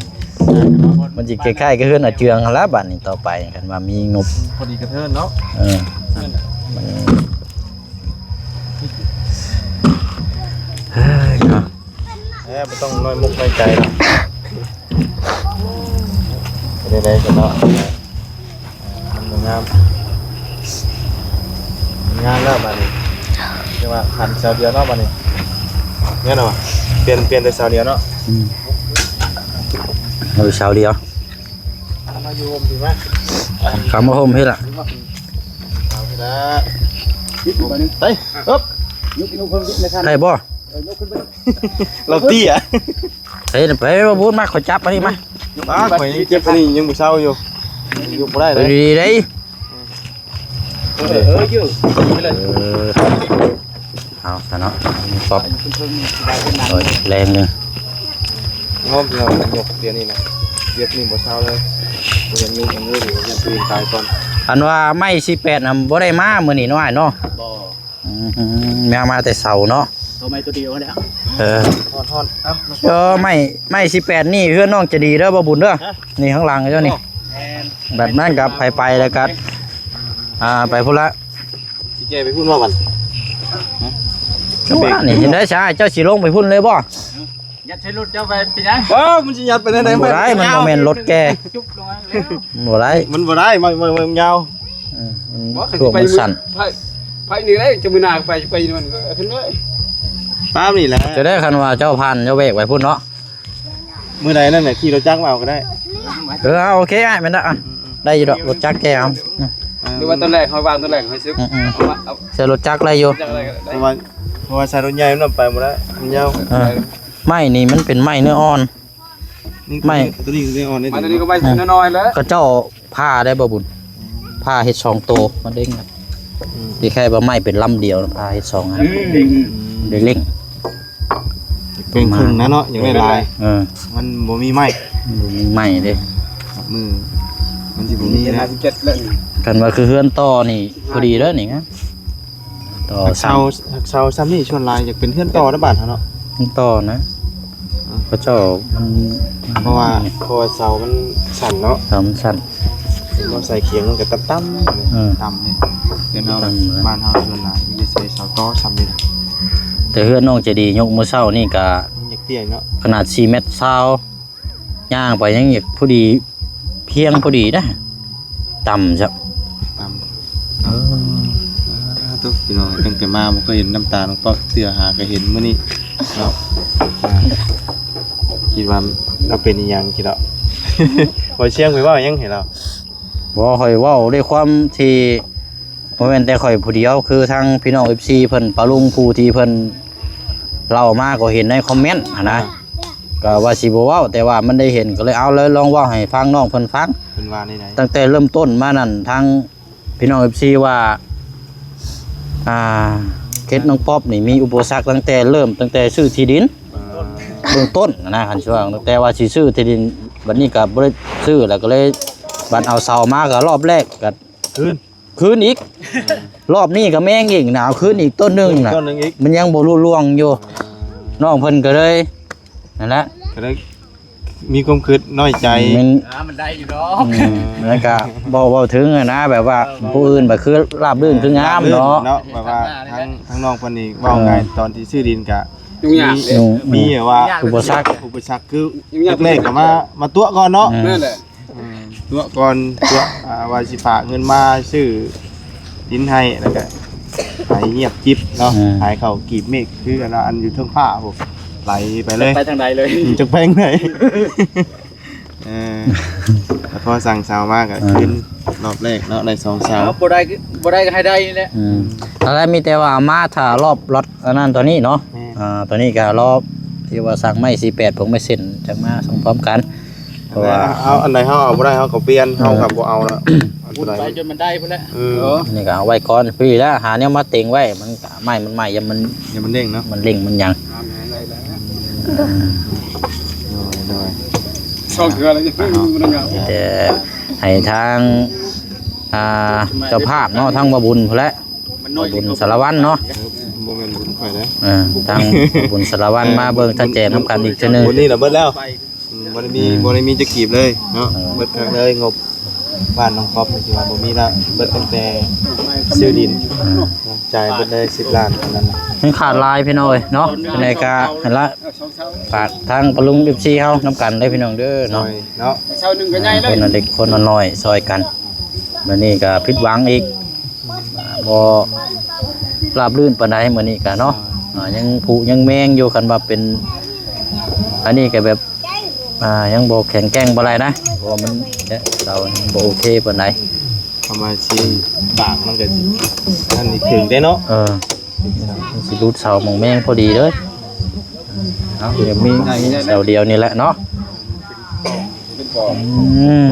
ມັນຊິຄ້າຍໆກັບເຮືອນອາເຈືອງຫັ້ນລະ ບາດນີ້ຕໍ່ໄປ ຄັນວ່າມີງົບ ພໍດີກະເທີນເນາະ ເອີ ມັນ ເອີຍເນາະ ເອີ ບໍ່ຕ້ອງນ້ອຍມຸກນ້ອຍໃຈເນາະ ເປັນໃດໆກັນເນາະ ມັນງາມ ງາມແລ້ວບາດນີ້ ແຕ່ວ່າຂັນເສົາດຽວເນາະບາດນີ້ ແມ່ນບໍ່ ປ່ຽນ ປ່ຽນແຕ່ເສົາດຽວເນາະ ອືມ ເອົາເສົາດຽວ ເອົາມາຢູ່ຮົ່ມພີ້ມາ ເຂົ້າມາຮົ່ມພີ້ລະ ເອົາພີ້ລະ ໄປ ອຶບ ໄດ້ບໍ່? ເອີ ຍົກຂຶ້ນໄປ ລາວເຕ້ຍ ເອີ ໄປ ບໍ່ບຸນມາ ຂ້ອຍຈັບອັນນີ້ມາ ອ້າ ຂ້ອຍຍັງເຈັບອັນນີ້ ຍັງບໍ່ເຊົາຢູ່ ຍົກບໍ່ໄດ້ເດ້ ດີເດ້ ເອີ ເອີ ຢູ່ ເອີ ເອົາຊະເນາະ ປັອບ ໂອ້ຍ ແລງໜຶ່ງ ງອມເນາະ ຍົກດຽວນີ້ນະ ເຈັບນີ້ບໍ່ເຊົາເລີຍ ບໍ່ຢາກຍົກຫຍັງເລີຍ ຢ້ານຕົວເອງຕາຍກ່ອນ ອັນວ່າໄມ້ສີ່ແປດນະ ບໍ່ໄດ້ມາມື້ນີ້ເນາະ ອ້າຍເນາະ ບໍ່ ອືມ ແມ່ນມາແຕ່ເຊົ້າເນາະ ເອົາໄມ້ຕົວດຽວຫັ້ນແຫຼະ ເອີ ຮ້ອນໆ ເອີ ໄມ້ ໄມ້ສີ່ແປດນີ້ເຮືອນນ້ອງໃຈດີເດີ ບໍ່ບຸນເດີ ຮະ ນີ້ຂ້າງຫຼັງເຈົ້ານີ້ ແມ່ນ ແບບນັ້ນກໍໃຜໄປແລ້ວກໍ ອ່າ ໄປພຸ້ນລະ ຊິແກ່ໄປພຸ້ນບໍ່ບັດ ຮະ ຈັງຫວະນີ້ເຫັນໄດ້ຊະ ເຈົ້າຊິລົງໄປພຸ້ນເລີຍບໍ່? ຍັດໃສ່ລົດເຈົ້າໄປເປັນຫຍັງ? ເອີ ມັນຊິຍັດໄປແນວໃດ? ມັນບໍ່ໄດ້ ມັນບໍ່ແມ່ນລົດແກ່ ຈຸບລົງມາແລ້ວ ບໍ່ໄດ້ ມັນບໍ່ໄດ້ ມັນ ມັນ ມັນຍາວ ເອີ ມັນ ບໍ່ ຄັນ ຊ່ວງມັນສັ້ນ ໄປ ໄປນີ້ໄດ້ ຈະມື້ໜ້າໄປ ໄປນີ້ມັນກໍຂຶ້ນເລີຍ ຕາມນີ້ແຫຼະ ຈະໄດ້ ຄັນວ່າເຈົ້າຜ່ານ ເຈົ້າແວກໄປພຸ້ນເນາະ ມື້ໃດນັ້ນນະ ຂີ່ລົດຈັກມາເອົາກໍໄດ້ ເອີ ເອົາ ໂອເຄ ອ້າຍ ແມ່ນລະ ອະ ອືມໆ ໄດ້ຢູ່ດອກ ລົດຈັກແກ່ເອົາ ອືມ ຫຼືວ່າຕອນແລກເຮົາວາງ ຕອນແລກເຮົາຊື້ ອືມໆ ເອົາມາ ເອົາ ໃສ່ລົດຈັກໄດ້ຢູ່ ຈັກໄດ້ກໍໄດ້ ເພາະວ່າ ເພາະວ່າໃສ່ລົດໃຫຍ່ມັນໄປບໍ່ໄດ້ ມັນຍາວ ເອີ ໄມ້ນີ້ມັນເປັນໄມ້ເນື້ອອ່ອນ ນີ້ ໄມ້ ຕົວນີ້ເນື້ອອ່ອນເດ້ ໄມ້ຕົວນີ້ກໍໄມ້ ອືມ ນ້ອຍໆແຫຼະ ເຂົາເຈົ້າຜ່າໄດ້ບໍ່ບຸນ ຜ່າເຮັດສອງໂຕ ມັນເດ້ງ ອືມ ທີ່ແຄ່ວ່າໄມ້ເປັນລຳດຽວ ຜ່າເຮັດສອງອັນ ອືມ ໄດ້ເລັ່ງ ເປັນເຄິ່ງນະເນາະ ຢາກໄດ້ຫຼາຍ ເອີ ມັນບໍ່ມີໄມ້ ບໍ່ມີໄມ້ເດ້ ມືມັນຊິບໍ່ມີແລ້ວ ສິບເຈັດແລ້ວນີ້ ຄັນວ່າຄືເຮືອນຕໍ່ນີ້ພໍດີເດີນີ້ນະ ຕໍ່ເສົາ ເສົາ ເສົາຊ່ຳນີ້ສ່ວນຫຼາຍຢາກເປັນເຮືອນຕໍ່ນະບ້ານເຮົາເນາະ ເຮືອນຕໍ່ນະ ອືມ ເຂົາເຈົ້າ ເພາະວ່າ ເພາະວ່າເສົາມັນສັ້ນເນາະ ເສົາມັນສັ້ນ ເຫັນບໍ່ ໃສ່ຂຽງມັນກໍຕ່ຳໆ ເອີ ຕ່ຳເດ້ ເຮືອນເຮົາ ຕ່ຳເລີຍ ບ້ານເຮົາສ່ວນຫຼາຍມີແຕ່ໃສ່ເສົາຕໍ່ຊ່ຳນີ້ນະ ແຕ່ເຮືອນນ້ອງໃຈດີຍົກມື້ເຊົ້ານີ້ກໍ ມັນຢາກເຕ້ຽຍເນາະ ຂະໜາດສີ່ແມັດຊາວ ຍ່າງໄປຍັງຢາກພໍດີ ພຽງພໍດີນະ ຕ່ຳຊະ ຕ່ຳ ເອີ ສາທຸ ພີ່ນ້ອງ ຕັ້ງແຕ່ມາບໍ່ເຄີຍເຫັນນ້ຳຕານ້ອງປັອບເທື່ອ ຫາກໍເຫັນມື້ນີ້ເນາະ ອ່າ ຄິດວ່າລາວເປັນອີ່ຫຍັງ ຄິດເນາະ ບໍ່ຊຽງໄປເວົ້າຫຍັງໃຫ້ລາວ ບໍ່ ຂ້ອຍເວົ້າດ້ວຍຄວາມທີ່ ບໍ່ແມ່ນແຕ່ຂ້ອຍຜູ້ດຽວ ຄືທາງພີ່ນ້ອງເອັຟຊີເພິ່ນ ປ້າລຸງ ຜູ້ທີ່ເພິ່ນເລົ່າມາ ກໍເຫັນໃນຄອມເມັນຫັ້ນນະ ອ່າ ກໍວ່າຊິບໍ່ເວົ້າ ແຕ່ວ່າມັນໄດ້ເຫັນ ກໍເລີຍເອົາ ເລີຍລອງເວົ້າໃຫ້ຟັງ ນ້ອງເພິ່ນຟັງ ເພິ່ນວ່າແນວໃດ? ຕັ້ງແຕ່ເລີ່ມຕົ້ນມານັ້ນ ທາງພີ່ນ້ອງເອັຟຊີວ່າ ອ່າ ເຂດນ້ອງປັອບນີ້ມີອຸປະສັກຕັ້ງແຕ່ເລີ່ມ ຕັ້ງແຕ່ຊື້ທີ່ດິນ ອ່າ ເບື້ອງຕົ້ນຫັ້ນນະ ຄັນຊິວ່າ ແຕ່ວ່າຊິຊື້ທີ່ດິນ ບັດນີ້ກໍບໍ່ໄດ້ຊື້ ແລ້ວກໍເລີຍ ບັດເອົາເສົາມາກໍລອບແລກກໍ ຄືນ ຄືນອີກ ເອີ ລອບນີ້ກໍແມງອີກນະ ເອົາຄືນອີກຕົ້ນໜຶ່ງນະ ຕົ້ນໜຶ່ງອີກ ມັນຍັງບໍ່ລຸລ່ວງຢູ່ ອ່າ ນ້ອງເພິ່ນກໍເລີຍ ນັ້ນແຫຼະ ກໍເລີຍມີຄວາມຄິດນ້ອຍໃຈ ແມ່ນ ອ່າ ມັນໄດ້ຢູ່ດອກ ອືມ ແລ້ວກໍເວົ້າ ເວົ້າເຖິງຫັ້ນນະ ແບບວ່າ ເອີ ຜູ້ອື່ນແບບຄືລາບລື່ນຄືງາມເນາະ ເນາະ ແບບວ່າທາງ ທາງນ້ອງເພິ່ນນີ້ເວົ້າ ເອີ ງ່າຍ ຕອນທີ່ຊື້ດິນກໍ ຫຍຸ້ງຍາກ ມີ ເດ້ ມີແບບວ່າ ຫຍຸ້ງຍາກ ອຸປະສັກ ອຸປະສັກ ຄື ຫຍຸ້ງຍາກ ແລກໆກໍມາ ມາຕົວະກ່ອນເນາະ ອືມ ນັ້ນແຫຼະ ອືມ ຕົວະກ່ອນ ຕົວະ ອ່າ ວ່າຊິຝາກເງິນມາຊື້ດິນໃຫ້ ແລ້ວກໍຫາຍງຽບກິບເນາະ ອືມ ຫາຍເຂົ້າກີບເມກ ຄືອັນ ອັນຢູ່ເທິງຟ້າພຸ້ນ ໄຫຼໄປເລີຍ ໄປທາງໃດເລີຍ ອືມ ຈັກໄປທາງໃດ ເອີ ແລ້ວພໍສັ່ງເສົາມາກໍ ອ່າ ຄືນລອບແລກເນາະ ໄດ້ສອງເສົາ ເອົາ ບໍ່ໄດ້ ບໍ່ໄດ້ກໍໃຫ້ໄດ້ນີ້ແຫຼະ ອືມ ນັ້ນແຫຼະ ມີແຕ່ວ່າມາຖ້າລອບລັອດອັນນັ້ນຕົວນີ້ເນາະ ແມ່ນ ອ່າ ຕົວນີ້ກໍລອບທີ່ວ່າສັ່ງໄມ້ສີ່ແປດ ຜົງໄມ້ເສັ້ນ ຈັ່ງມາສົ່ງພ້ອມກັນ ເພາະວ່າ ເອົາ ອັນໃດເຮົາເອົາບໍ່ໄດ້ ເຮົາກໍປ່ຽນ ເອີ ເຮົາກໍບໍ່ເອົາລະ ເອົາຕົວໃດ ໄປຈົນມັນໄດ້ພຸ້ນແຫຼະ ເອີ ເອີ ອັນນີ້ກໍເອົາໄວ້ກ່ອນ ພໍດີລະ ຫາແນວມາເຕັງໄວ້ ມັນກໍ ໄມ້ມັນໃໝ່ ຢ່າມັນ ຢ່າມັນເດ້ງເນາະ ມັນເດ້ງມັນຫຍັງ ອືມ ໂດຍ ໂດຍ ສອງເທື່ອແລ້ວຍັງບໍ່ໄດ້ງາມ ມີແຕ່ໃຫ້ທາງ ອ່າ ເຈົ້າພາບເນາະ ທາງບ່າວບຸນພຸ້ນແຫຼະ ບ່າວບຸນສາລະວັນເນາະ ບໍ່ແມ່ນບຸນຂ້ອຍເດ້ ເອີ ທາງບ່າວບຸນສາລະວັນມາເບິ່ງຕາແຈກນຳກັນອີກເທື່ອໜຶ່ງ ບຸນນີ້ລະເບິດແລ້ວ ອືມ ບໍ່ໄດ້ມີ ອືມ ບໍ່ໄດ້ມີຈັກກີບເລີຍເນາະ ເອີ ເບິດຄັກເລີຍ ງົບບ້ານນ້ອງປ໊ອບນີ້ ຖືວ່າບໍ່ມີລະ ເບິດຕັ້ງແຕ່ຊື້ດິນ ອືມ ຈ່າຍເບິດເລີຍສິບລ້ານເທົ່ານັ້ນນະ ຍັງຂາດຫຼາຍພີ່ນ້ອງເອີຍເນາະ ຈັ່ງໃດກະຫັ້ນລະ ຝາກທາງປະລຸງ ເອັຟຊີ ເຮົານຳກັນເດີພີ່ນ້ອງເດີເນາະ ໂດຍເນາະ ເອີ ຄົນລະເລັກຄົນລະນ້ອຍຊ່ອຍກັນ ມື້ນີ້ກະຜິດຫວັງອີກ ບໍ່ລາບລື່ນປານໃດມື້ນີ້ກະເນາະ ອ່າ ຍັງຜຸຍັງແມງຢູ່ ຄັນວ່າເປັນ ອັນນີ້ກະແບບ ອ່າ ຍັງບໍ່ແຂງແກ່ງປານໃດນະ ເພາະວ່າມັນ ເສົາມັນບໍ່ໂອເຄປານໃດ ຄຳວ່າຊິບາກມັນກະຊິ ອັນນີ້ເຖິງເດ້ເນາະ ເອີ ມັນຊິຫຼຸດເສົາໝ່ອງແມງພໍດີເລີຍ ເອົາ ຍັງມີເສົາດຽວນີ້ແຫຼະເນາະ ອືມ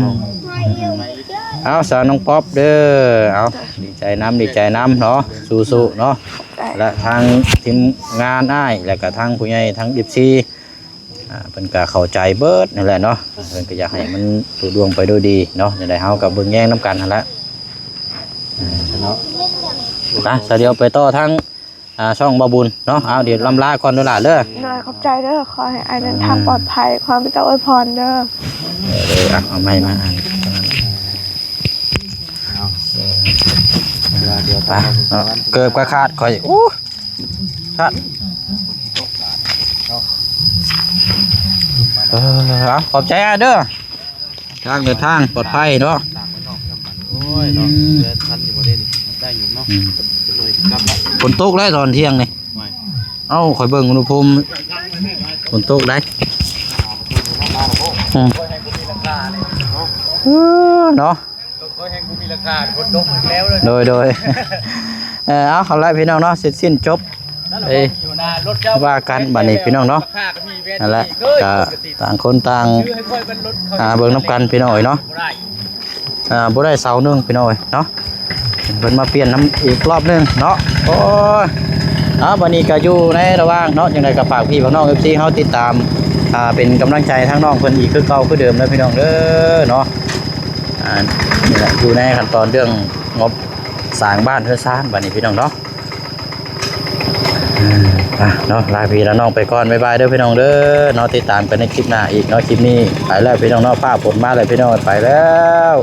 ເອົາ ສາວນ້ອງປັອບເດີ ເອົາ ດີໃຈນຳ ດີໃຈນຳເນາະ ສູ້ໆເນາະ ແລະທາງທີມງານອ້າຍ ແລະກະທາງຜູ້ໃຫຍ່ ທາງ ເອັຟຊີ ອ່າ ເພິ່ນກະເຂົ້າໃຈເບິດນັ້ນແຫຼະເນາະ ເພິ່ນກະຢາກໃຫ້ມັນລຸລ່ວງໄປດ້ວຍດີເນາະ ຈັ່ງໃດເຮົາກະເບິ່ງແຍງນຳກັນຫັ້ນແຫຼະ ເນາະ ໄປ ສາວດຽວໄປຕໍ່ທາງ ອ່າ ຊ່ອງບ່າວບຸນເນາະ ເອົາ ດຽວລຳລາກ່ອນເດີຫຼ້າເດີ ໂດຍ ຂອບໃຈເດີ ຂໍໃຫ້ອ້າຍເດີນທາງປອດໄພ ຂໍມີແຕ່ອວຍພອນເດີ ເອີ ເອີ ເອົາ ເອົາໄມມາ ເອົາ ດຽວ ດຽວ ໄປເນາະ ເກີບກະຂາດຂ້ອຍ ໂອ້ ຂາດ ເອີ ເອົາ ຂອບໃຈອ້າຍເດີ ທາງເດີນທາງປອດໄພເນາະ ໂອ້ຍເນາະ ອືມ ເຮືອນທັນຢູ່ບໍ່ເດ້ນີ້ ໄດ້ຢູ່ເນາະ ອືມ ຈັກໜ່ອຍຊິກັບລະ ຝົນຕົກແລ້ວຕອນທ່ຽງນີ້ ໂອ້ຍ ເອົ້າ ຂ້ອຍເບິ່ງອຸນຫະພູມ ຝົນຕົກໄດ໋ ອືມ ເອີ ເນາະ ໂດຍ ໂດຍ ເອີ ເອົາ ເອົາລະພີ່ນ້ອງເນາະ ເສັດສິ້ນຈົບ ເອີ ວ່າກັນບັດນີ້ພີ່ນ້ອງເນາະ ນັ້ນແຫຼະ ກະຕ່າງຄົນຕ່າງ ອ່າ ເບິ່ງນຳກັນພີ່ນ້ອງເອີຍເນາະ ອ່າ ບໍ່ໄດ້ເສົາໜຶ່ງພີ່ນ້ອງເອີຍເນາະ ເພິ່ນມາປ່ຽນນຳອີກລອບໜຶ່ງເນາະ ໂອ້ຍ ເອົາ ບັດນີ້ກະຢູ່ໃນລະຫວ່າງເນາະ ຈັ່ງໃດກະຝາກພີ່ຝາກນ້ອງ ເອັຟຊີ ເຮົາຕິດຕາມ ອ່າ ເປັນກຳລັງໃຈທາງນ້ອງເພິ່ນອີກຄືເກົ່າຄືເດີມເດີພີ່ນ້ອງເດີເນາະ ອ່າ ນີ້ແຫຼະ ຢູ່ໃນຂັ້ນຕອນເລື່ອງງົບສ້າງບ້ານເຮືອນຊານບັດນີ້ພີ່ນ້ອງເນາະ ອືມ ອ່ະ ເນາະ ລາພີ່ລານ້ອງໄປກ່ອນ ບາຍບາຍເດີພີ່ນ້ອງເດີເນາະ ຕິດຕາມກັນໃນຄລິບໜ້າອີກເນາະ ຄລິບນີ້ໄປແລ້ວພີ່ນ້ອງເນາະ ຟ້າຝົນມາແລ້ວພີ່ນ້ອງ ໄປແລ້ວ.